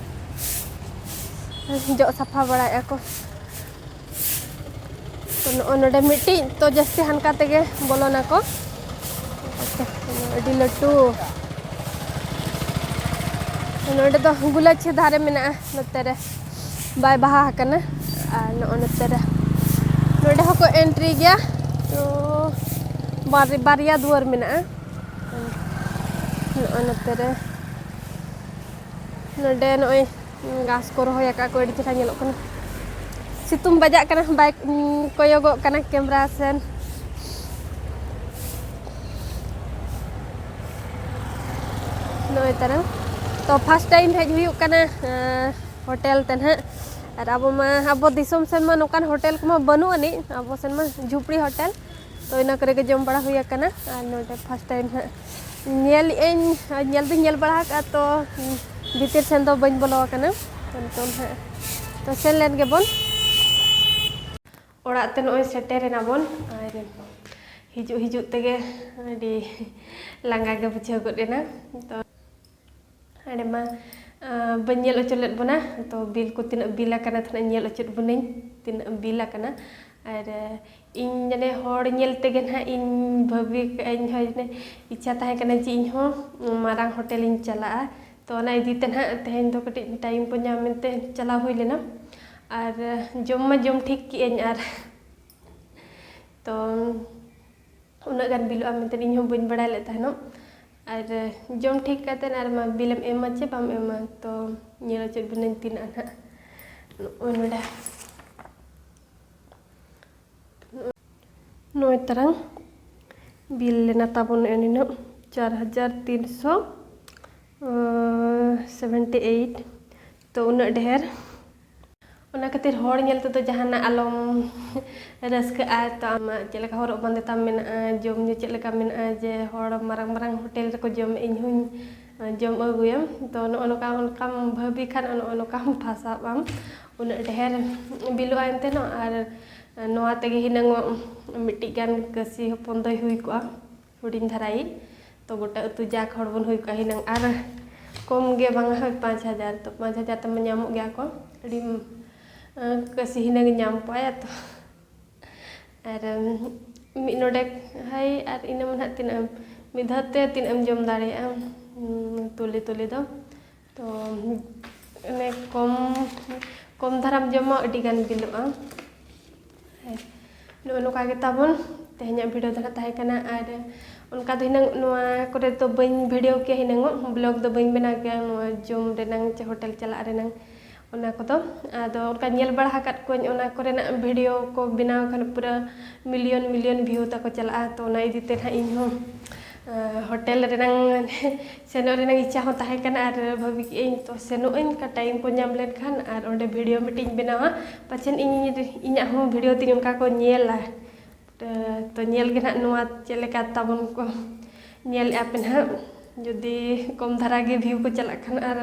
ᱡᱚᱜ ᱥᱟᱯᱷᱟ ᱵᱟᱲᱟᱭᱮᱫᱼᱟ ᱠᱚ᱾ ᱛᱚ ᱱᱚᱜᱼᱚ ᱱᱚᱰᱮ ᱢᱤᱫᱴᱤᱡ ᱛᱚ ᱡᱟᱹᱥᱛᱤ ᱦᱟᱱᱠᱟ ᱛᱮᱜᱮ ᱵᱚᱞᱚᱱᱟᱠᱚ᱾ ᱟᱹᱰᱤ ᱞᱟᱹᱴᱩ᱾ ᱱᱚᱰᱮ ᱫᱚ ᱜᱩᱞᱟᱹᱪᱷᱤ ᱫᱷᱟᱨᱮ ᱢᱮᱱᱟᱜᱼᱟ, ᱱᱚᱛᱮ ᱨᱮ ᱵᱟᱭ ᱵᱟᱦᱟ ᱟᱠᱟᱱᱟ᱾ ᱟᱨ ᱱᱚᱜᱼᱚ ᱱᱚᱛᱮ ᱨᱮ, ᱱᱚᱰᱮ ᱦᱚᱸᱠᱚ ᱮᱱᱴᱨᱤ ᱜᱮᱭᱟ᱾ ᱛᱚ ᱵᱟᱨ-, ᱵᱟᱨᱭᱟ ᱫᱩᱣᱟᱹᱨ ᱢᱮᱱᱟᱜᱼᱟ᱾ ᱱᱚᱜᱼᱚ ᱱᱚᱛᱮ ᱨᱮ, ᱱᱚᱰᱮ ᱱᱚᱜᱼᱚᱭ ᱜᱷᱟᱥ ᱠᱚ ᱨᱚᱦᱚᱭ ᱟᱠᱟᱫ ᱠᱚ, ᱟᱹᱰᱤ ᱪᱮᱦᱨᱟ ᱧᱮᱞᱚᱜ ᱠᱟᱱᱟ᱾ ᱥᱤᱛᱩᱝ ᱵᱟᱡᱟᱜ ᱠᱟᱱᱟ, ᱵᱟᱭ ᱠᱚᱭᱚᱜᱚᱜ ᱠᱟᱱᱟ ᱠᱮᱢᱨᱟ ᱥᱮᱱ᱾ ᱱᱚᱜᱼᱚᱭ ᱛᱟᱨᱟ᱾ ᱛᱚ, ᱯᱷᱟᱥᱴ ᱴᱟᱭᱤᱢ ᱦᱮᱡ ᱦᱩᱭᱩᱜ ᱠᱟᱱᱟ, ᱟᱸ, ᱦᱳᱴᱮᱞ ᱛᱮ ᱱᱟᱦᱟᱜ᱾ ᱟᱨ ᱟᱵᱚ ᱢᱟ, ᱟᱵᱚ ᱫᱤᱥᱚᱢ ᱥᱮᱱ ᱢᱟ ᱱᱚᱝᱠᱟᱱ ᱦᱳᱴᱮᱞ ᱠᱚᱢᱟ ᱵᱟᱹᱱᱩᱜ ᱟᱹᱱᱤᱡ, ᱟᱵᱚ ᱥᱮᱱ ᱢᱟ ᱡᱷᱩᱯᱲᱤ ᱦᱳᱴᱮᱞ᱾ ᱛᱚ, ᱤᱱᱟᱹ ᱠᱚᱨᱮ ᱜᱮ ᱡᱚᱢ ᱵᱟᱲᱟ ᱦᱩᱭ ᱟᱠᱟᱱᱟ᱾ ᱟᱨ ᱱᱚᱰᱮ ᱯᱷᱟᱥᱴ ᱴᱟᱭᱤᱢ ᱦᱟᱸᱜ ᱧᱮᱞ ᱮᱫᱟᱹᱧ, ᱧᱮᱞ ᱫᱩᱧ ᱧᱮᱞ ᱵᱟᱲᱟ ᱟᱠᱟᱫᱼᱟ, ᱛᱚ ᱵᱷᱤᱛᱤᱨ ᱥᱮᱱ ᱫᱚ ᱵᱟᱹᱧ ᱵᱚᱞᱚ ᱟᱠᱟᱱᱟ᱾ ᱛᱚ, ᱱᱤᱛᱚᱝ ᱦᱟᱸᱜ, ᱛᱚ, ᱥᱮᱱ ᱞᱮᱱ ᱜᱮᱵᱚᱱ᱾ ᱚᱲᱟᱜ ᱛᱮ ᱱᱚᱜᱼᱚᱭ ᱥᱮᱴᱮᱨ ᱮᱱᱟ ᱵᱚᱱ᱾ ᱟᱨ ᱦᱤᱡᱩᱜ ᱦᱤᱡᱩᱜ ᱛᱮᱜᱮ ᱟᱹᱰᱤ ᱞᱟᱸᱜᱟ ᱜᱮ ᱵᱩᱡᱷᱟᱹᱣ ᱜᱚᱫ ᱮᱱᱟ᱾ ᱛᱚ ᱦᱟᱸᱰᱮ ᱢᱟ ᱵᱟᱹᱧ ᱧᱮᱞ ᱦᱚᱪᱚ ᱞᱮᱫ ᱵᱚᱱᱟ, ᱛᱚ ᱵᱤᱞ ᱠᱚ ᱛᱤᱱᱟᱹᱜ ᱵᱤᱞ ᱟᱠᱟᱱᱟ ᱛᱟᱦᱮᱱᱟ, ᱧᱮᱞ ᱦᱚᱪᱚ ᱵᱚᱱᱟᱹᱧ ᱛᱤᱱᱟᱹᱜ ᱵᱤᱞ ᱟᱠᱟᱱᱟ᱾ ᱟᱨ ᱤᱧ ᱡᱟᱱᱮ ᱦᱚᱲ ᱧᱮᱞ ᱛᱮᱜᱮ ᱱᱟᱦᱟᱜ ᱤᱧ ᱵᱷᱟᱹᱵᱤ ᱠᱟᱜᱼᱟ, ᱤᱧ ᱦᱚᱸ ᱡᱟᱱᱮ ᱤᱪᱪᱷᱟ ᱛᱟᱦᱮᱸ ᱠᱟᱱᱟ ᱡᱮ ᱤᱧ ᱦᱚᱸ ᱢᱟᱨᱟᱝ ᱦᱳᱴᱮᱞ ᱤᱧ ᱪᱟᱞᱟᱜᱼᱟ᱾ ᱛᱚ ᱚᱱᱟ ᱤᱫᱤ ᱛᱮ ᱱᱟᱦᱟᱜ ᱛᱮᱦᱮᱧ ᱫᱚ ᱠᱟᱹᱴᱤᱡ ᱴᱟᱭᱤᱢ ᱠᱚ ᱧᱟᱢ ᱢᱮᱱᱛᱮ ᱪᱟᱞᱟᱣ ᱦᱩᱭ ᱞᱮᱱᱟ᱾ ᱟᱨ ᱡᱚᱢ ᱢᱟ ᱡᱚᱢ ᱴᱷᱤᱠ ᱠᱮᱜᱼᱟᱹᱧ, ᱟᱨ ᱛᱚ ᱩᱱᱟᱹᱜ ᱜᱟᱱ ᱵᱤᱞᱚᱜᱼᱟ ᱢᱮᱱᱛᱮ ᱤᱧ ᱦᱚᱸ ᱵᱟᱹᱧ ᱵᱟᱲᱟᱭ ᱞᱮᱫ ᱛᱟᱦᱮᱱᱚᱜ᱾ ᱟᱨ ᱡᱚᱢ ᱴᱷᱤᱠ ᱠᱟᱛᱮᱫ ᱟᱨ ᱢᱟ ᱵᱤᱞᱮᱢ ᱮᱢᱟ ᱪᱮ ᱵᱟᱢ ᱮᱢᱟ, ᱛᱚ ᱧᱮᱞ ᱦᱚᱪᱚᱭᱮᱫ ᱵᱚᱱᱟᱹᱧ ᱛᱤᱱᱟᱹᱜ ᱱᱟᱦᱟᱜ᱾ ᱱᱚᱜᱼᱚᱭ ᱱᱚᱰᱮ ᱱᱚᱜᱼᱚᱭ ᱛᱟᱨᱟᱝ ᱵᱤᱞ ᱞᱮᱱᱟ ᱛᱟᱵᱚᱱ ᱱᱤᱱᱟᱹᱜ, ᱪᱟᱨ ᱦᱟᱡᱟᱨ ᱛᱤᱱᱥᱚ ᱥᱮᱵᱷᱮᱱᱴᱤ ᱮᱭᱤᱴ᱾ ᱛᱚ ᱩᱱᱟᱹᱜ ᱰᱷᱮᱨ, ᱚᱱᱟ ᱠᱷᱟᱹᱛᱤᱨ ᱦᱚᱲ ᱧᱮᱞ ᱛᱮᱫᱚ ᱡᱟᱦᱟᱱᱟᱜ ᱟᱞᱚᱢ ᱨᱟᱹᱥᱠᱟᱹᱜᱼᱟ᱾ ᱛᱚ ᱟᱢᱟᱜ ᱪᱮᱫ ᱞᱮᱠᱟ ᱦᱚᱨᱚᱜ ᱵᱟᱸᱫᱮ ᱛᱟᱢ ᱢᱮᱱᱟᱜᱼᱟ, ᱡᱚᱢ ᱧᱩ ᱪᱮᱫ ᱞᱮᱠᱟ ᱢᱮᱱᱟᱜᱼᱟ, ᱡᱮ ᱦᱚᱲ ᱢᱟᱨᱟᱝ ᱢᱟᱨᱟᱝ ᱦᱳᱴᱮᱞ ᱨᱮᱠᱚ ᱡᱚᱢᱮᱫ, ᱤᱧ ᱦᱚᱸᱧ ᱡᱚᱢ ᱟᱹᱜᱩᱭᱟ᱾ ᱛᱚ ᱱᱚᱜᱼᱚ ᱱᱚᱝᱠᱟ ᱚᱱᱠᱟᱢ ᱵᱷᱟᱹᱵᱤ ᱠᱷᱟᱱ ᱱᱚᱜᱼᱚ ᱱᱚᱝᱠᱟᱢ ᱯᱷᱟᱥᱟᱜ ᱟᱢ᱾ ᱩᱱᱟᱹᱜ ᱰᱷᱮᱨ ᱵᱤᱞᱚᱜᱼᱟ ᱮᱱᱛᱮ ᱱᱚᱜ, ᱟᱨ ᱱᱚᱣᱟ ᱛᱮᱜᱮ ᱦᱤᱱᱟᱹᱝ ᱢᱤᱫᱴᱤᱡ ᱜᱟᱱ ᱠᱟᱹᱥᱤ ᱦᱚᱯᱚᱱ ᱫᱚᱭ ᱦᱩᱭ ᱠᱚᱜᱼᱟ, ᱦᱩᱰᱤᱧ ᱫᱷᱟᱨᱟᱭᱤᱡ᱾ ᱛᱚ ᱜᱚᱴᱟ ᱟᱹᱛᱩ ᱡᱟᱠ ᱦᱚᱲ ᱵᱚᱱ ᱦᱩᱭ ᱠᱚᱜᱼᱟ ᱦᱤᱱᱟᱹᱝ᱾ ᱟᱨ ᱠᱚᱢ ᱜᱮ ᱵᱟᱝᱟ, ᱦᱳᱭ, ᱯᱟᱸᱪ ᱦᱟᱡᱟᱨ᱾ ᱛᱚ ᱯᱟᱸᱪ ᱦᱟᱡᱟᱨ ᱛᱮᱢᱟ ᱧᱟᱢᱚᱜ ᱜᱮᱭᱟ ᱠᱚ, ᱟᱹᱰᱤ ᱠᱟᱹᱥᱤ ᱦᱤᱱᱟᱹᱝ ᱧᱟᱢ ᱠᱚᱜᱼᱟ ᱛᱚ᱾ ᱟᱨ ᱢᱤᱫ ᱱᱚᱰᱮᱠ, ᱦᱳᱭ, ᱟᱨ ᱤᱱᱟᱹ ᱢᱟ ᱱᱟᱦᱟᱜ ᱛᱤᱱᱟᱹᱜ ᱮᱢ, ᱢᱤᱫ ᱫᱷᱟᱣ ᱛᱮ ᱛᱤᱱᱟᱹᱜ ᱮᱢ ᱡᱚᱢ ᱫᱟᱲᱮᱭᱟᱜᱼᱟ, ᱦᱩᱸ, ᱛᱩᱞᱤ ᱛᱩᱞᱤ ᱫᱚ᱾ ᱛᱚ ᱚᱱᱮ ᱠᱚᱢ, ᱠᱚᱢ ᱫᱷᱟᱨᱟᱢ ᱡᱚᱢᱟ, ᱟᱹᱰᱤ ᱜᱟᱱ ᱵᱤᱞᱚᱜᱼᱟ᱾ ᱦᱳᱭ, ᱱᱚᱜᱼᱚ ᱱᱚᱝᱠᱟ ᱜᱮ ᱛᱟᱵᱚᱱ ᱛᱮᱦᱮᱧᱟᱜ ᱵᱷᱤᱰᱤᱭᱳ ᱫᱚ ᱱᱟᱦᱟᱜ ᱛᱟᱦᱮᱸ ᱠᱟᱱᱟ᱾ ᱟᱨ ᱚᱱᱠᱟ ᱫᱚ ᱦᱤᱱᱟᱹᱝ ᱱᱚᱣᱟ ᱠᱚᱨᱮ ᱫᱚ ᱵᱟᱹᱧ ᱵᱷᱤᱰᱤᱭᱳ ᱠᱮᱭᱟ, ᱦᱤᱱᱟᱹᱝᱚᱜ ᱵᱞᱚᱜ ᱫᱚ ᱵᱟᱹᱧ ᱵᱮᱱᱟᱣ ᱠᱮᱭᱟ ᱱᱚᱣᱟ ᱡᱚᱢ ᱨᱮᱱᱟᱝ ᱪᱮ ᱦᱳᱴᱮᱞ ᱪᱟᱞᱟᱜ ᱨᱮᱱᱟᱝ, ᱚᱱᱟ ᱠᱚᱫᱚ᱾ ᱟᱫᱚ ᱚᱱᱠᱟ ᱧᱮᱞ ᱵᱟᱲᱟ ᱟᱠᱟᱫ ᱠᱚᱣᱟᱧ, ᱚᱱᱟ ᱠᱚᱨᱮᱱᱟᱜ ᱵᱷᱤᱰᱤᱭᱳ ᱠᱚ ᱵᱮᱱᱟᱣ ᱠᱷᱟᱱ ᱯᱩᱨᱟᱹ ᱢᱤᱞᱤᱭᱚᱱ ᱢᱤᱞᱤᱭᱚᱱ ᱵᱷᱤᱭᱩ ᱛᱟᱠᱚ ᱪᱟᱞᱟᱜᱼᱟ᱾ ᱛᱚ ᱚᱱᱟ ᱤᱫᱤ ᱛᱮ ᱱᱟᱦᱟᱜ ᱤᱧ ᱦᱚᱸ ᱦᱳᱴᱮᱞ ᱨᱮᱱᱟᱝ ᱥᱮᱱᱚᱜ ᱨᱮᱱᱟᱜ ᱤᱪᱪᱷᱟ ᱦᱚᱸ ᱛᱟᱦᱮᱸ ᱠᱟᱱᱟ᱾ ᱟᱨ ᱵᱷᱟᱹᱵᱤ ᱠᱮᱜᱼᱟᱹᱧ, ᱛᱚ ᱥᱮᱱᱚᱜ ᱟᱹᱧ, ᱚᱱᱠᱟ ᱴᱟᱭᱤᱢ ᱠᱚ ᱧᱟᱢ ᱞᱮᱱᱠᱷᱟᱱ ᱟᱨ ᱚᱸᱰᱮ ᱵᱷᱤᱰᱤᱭᱳ ᱢᱤᱫᱴᱤᱡ ᱤᱧ ᱵᱮᱱᱟᱣᱟ, ᱯᱟᱪᱷᱮᱱ ᱤᱧ, ᱤᱧᱟᱹᱜ ᱦᱚᱸ ᱵᱷᱤᱰᱤᱭᱳ ᱛᱤᱧ ᱚᱱᱠᱟ ᱠᱚ ᱧᱮᱞᱟ᱾ ᱛᱚ ᱧᱮᱞ ᱜᱮ ᱱᱟᱦᱟᱜ ᱱᱚᱣᱟ ᱪᱮᱫ ᱞᱮᱠᱟ ᱛᱟᱵᱚᱱ ᱠᱚ ᱧᱮᱞᱮᱫᱼᱟ ᱯᱮ ᱱᱟᱦᱟᱜ᱾ ᱡᱩᱫᱤ ᱠᱚᱢ ᱫᱷᱟᱨᱟ ᱜᱮ ᱵᱷᱤᱭᱩ ᱠᱚ ᱪᱟᱞᱟᱜ ᱠᱷᱟᱱ ᱟᱨ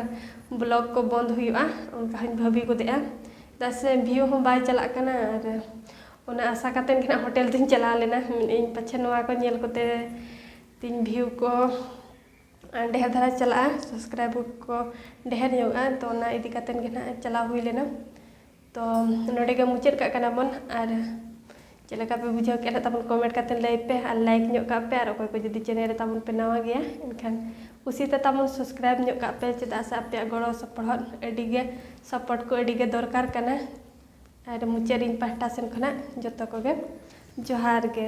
ᱵᱞᱚᱜ ᱠᱚ ᱵᱚᱱᱫ ᱦᱩᱭᱩᱜᱼᱟ, ᱚᱱᱠᱟ ᱦᱚᱸᱧ ᱵᱷᱟᱹᱵᱤ ᱜᱚᱫᱮᱜᱼᱟ᱾ ᱪᱮᱫᱟᱜ ᱥᱮ ᱵᱷᱤᱭᱩ ᱦᱚᱸ ᱵᱟᱭ ᱪᱟᱞᱟᱜ ᱠᱟᱱᱟ ᱟᱨ ᱚᱱᱟ ᱟᱥᱟ ᱠᱟᱛᱮᱫ ᱜᱮ ᱱᱟᱜ ᱦᱳᱴᱮᱞ ᱛᱤᱧ ᱪᱟᱞᱟᱣ ᱞᱮᱱᱟ᱾ ᱢᱮᱱᱮᱫ ᱟᱹᱧ ᱯᱟᱪᱷᱮ ᱱᱚᱣᱟ ᱠᱚ ᱧᱮᱞ ᱠᱚᱛᱮ ᱛᱤᱧ ᱵᱷᱤᱭᱩ ᱠᱚ ᱰᱷᱮᱨ ᱫᱷᱟᱨᱟ ᱪᱟᱞᱟᱜᱼᱟ, ᱥᱟᱵᱥᱠᱨᱟᱭᱵᱟᱨ ᱠᱚ ᱰᱷᱮᱨ ᱧᱚᱜᱼᱟ᱾ ᱛᱚ ᱚᱱᱟ ᱤᱫᱤ ᱠᱟᱛᱮᱫ ᱜᱮ ᱱᱟᱜ ᱪᱟᱞᱟᱣ ᱦᱩᱭ ᱞᱮᱱᱟ᱾ ᱛᱚ ᱱᱚᱰᱮ ᱜᱮ ᱢᱩᱪᱟᱹᱫ ᱠᱟᱜ ᱠᱟᱱᱟ ᱵᱚᱱ᱾ ᱟᱨ ᱪᱮᱫ ᱞᱮᱠᱟ ᱯᱮ ᱵᱩᱡᱷᱟᱹᱣ ᱠᱮᱫ ᱱᱟᱜ ᱛᱟᱵᱚᱱ ᱠᱚᱢᱮᱱᱴ ᱠᱟᱛᱮᱫ ᱞᱟᱹᱭ ᱯᱮ ᱟᱨ ᱞᱟᱭᱤᱠ ᱧᱚᱜ ᱠᱟᱜ ᱯᱮ᱾ ᱟᱨ ᱚᱠᱚᱭ ᱠᱚ ᱡᱩᱫᱤ ᱪᱮᱱᱮᱞ ᱨᱮ ᱛᱟᱵᱚᱱ ᱯᱮ ᱱᱟᱣᱟ ᱜᱮᱭᱟ, ᱮᱱᱠᱷᱟᱱ ᱠᱩᱥᱤ ᱛᱮ ᱛᱟᱵᱚᱱ ᱥᱟᱵᱥᱠᱨᱟᱭᱤᱵ ᱧᱚᱜ ᱠᱟᱜ ᱯᱮ, ᱪᱮᱫᱟᱜ ᱥᱮ ᱟᱯᱮᱭᱟᱜ ᱜᱚᱲᱚ ᱥᱚᱯᱚᱦᱚᱫ ᱟᱹᱰᱤ ᱜᱮ, ᱥᱟᱯᱳᱨᱴ ᱠᱚ ᱟᱹᱰᱤ ᱜᱮ ᱫᱚᱨᱠᱟᱨ ᱠᱟᱱᱟ᱾ ᱟᱨ ᱢᱩᱪᱟᱹᱫ ᱤᱧ ᱯᱟᱦᱴᱟ ᱥᱮᱱ ᱠᱷᱚᱱᱟᱜ ᱡᱚᱛᱚ ᱠᱚᱜᱮ ᱡᱚᱦᱟᱨ ᱜᱮ᱾